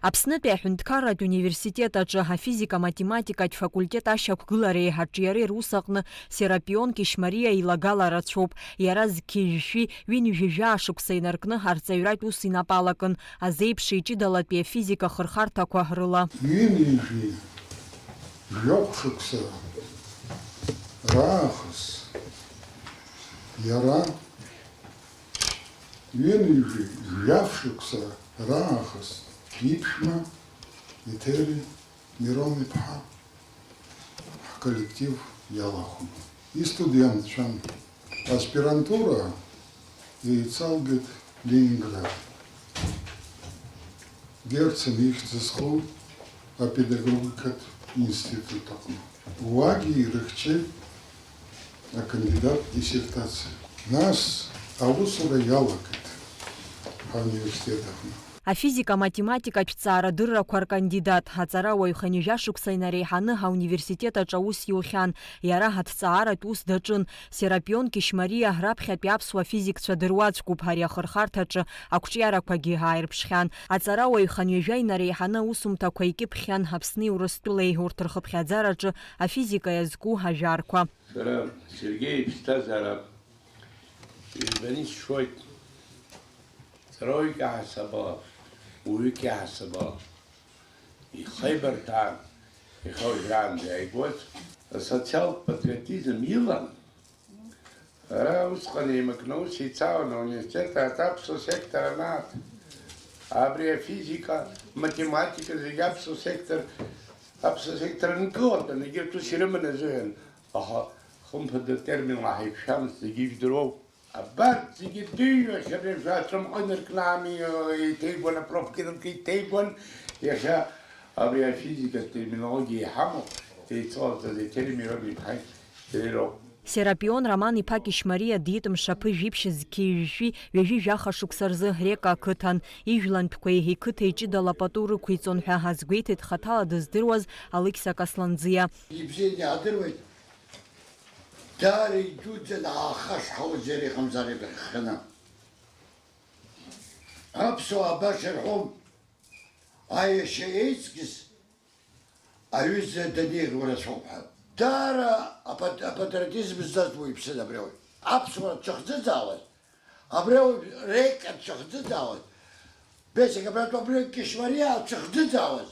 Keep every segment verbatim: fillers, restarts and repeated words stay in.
Аԥснытәи аҳәынҭқарратә университет аҿы афизика-математикатә факультет ашьақәгылареи аҿиареи рус аҟны Серапион Кьышьмариа илагала рацәоуп. Иара зқьи жәшәи ҩынҩажәа шықәса инаркны арҵаҩратә ус инапы алакын, азеиԥш иҷыдалатәи афизика хырхарҭақәа рыла. Ҩынҩажәи жәохә шықәса раахыс иара ҩынҩажәи жәаф шықәса раахыс иԥшәма Еҭери Мирон-иԥҳа ҳколлектив иалахәын. Истудентцәан. Аспирантура еицалгеит Ленинград, Герцен ихьӡ зху апедагогикатә институт аҟны. Уагьы ирыхьчеит акандидат диссертациа. Нас аусура иалагеит ҳауниверситет аҟны. Афизика-математикатә ҭҵаарадыррақәа ркандидат, аҵарауаҩ хынҩажәа шықәса инареиҳаны ҳауниверситет аҿы аус иухьан, иара аҭҵааратә ус даҿын. Серапион Кьышьмариа раԥхьатәи аԥсуа физикцәа дыруаӡәкуп, ари ахырхарҭаҿы ақәҿиарақәагьы ааирԥшхьан. Аҵарауаҩ хынҩажәа инареиҳаны аусумҭақәа икьыԥхьхьан Аԥсни Урыстәылеи, урҭ рхыԥхьаӡараҿы афизика иазку ажәарқәа. Сара Сергеи иԥсҭазаара избан исшоит, ҵараҩык иаҳасабала, уаҩык иаҳасабала. Ихеибарҭәаан, иахьа уажәраанӡа иааигәаз асоциалтә патриотизм илан. Ара усҟан еимакны аус еицалан ауниверситет аҿы аԥсуа сектор анааҭ, абри афизика, математика зегьы аԥсуа сектор, аԥсуа сектор анкылатәын, егьырҭ ус ирыман азыҳәан, аха хымԥада атерминла ҳаиқәшәамызт, зегьы ижәдыруоу. Абарҭ зегьы дыҩуашьа рыжәла ацәымҟы инаркны ами, иҭеигәан, апрофкинк иҭеигәан, иахьа абри афизикатә терминологиа иҳамоу, еицалҵаз Еҭери Мирон-иԥҳаи иареи роуп. Серапион Роман-иԥа Кьышьмариа диит мшаԥы жәиԥшь зқьи жәшәи ҩажәи жәаха шықәса рзы Река ақыҭан. Ижәлантәқәеи иқыҭеи ҷыдала пату рықәиҵон ҳәа азгәеиҭеит хаҭала дыздыруаз Алықьса Касланӡиа. Ибзианы иаадыруеит. Даара идуӡӡан аахашҳауаз иара иҟамзар ибыхьхьаны. Аԥсуаа баша рҳәом, аиашьа еиҵкьыс аҩыза данеиӷьу рацәоуп ҳәа. Даара апат-, апатриотизм ззаҵәуа иԥсыз абри ауаҩ. Аԥсуара дшахӡыӡаауаз, абри ауаҩ Река дшахӡыӡаауаз, Бесик абратәы абри Кьышьмариа дшахӡыӡаауаз,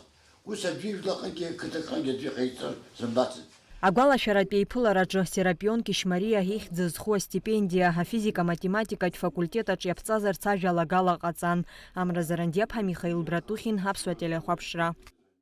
ус аӡәы ижәлаҟынгьы, қыҭаҟынгьы аӡәы иҟаиҵар сымбацызт. Агәалашәаратә еиԥылараҿы Серапион Кьышьмариа ихьӡ зху астипендиа афизика-математикатә факультет аҿы иаԥҵазарц ажәалагала ҟаҵан. Амра Зарандиаԥҳа, Михаил Братухин, Аԥсуа телехәаԥшра.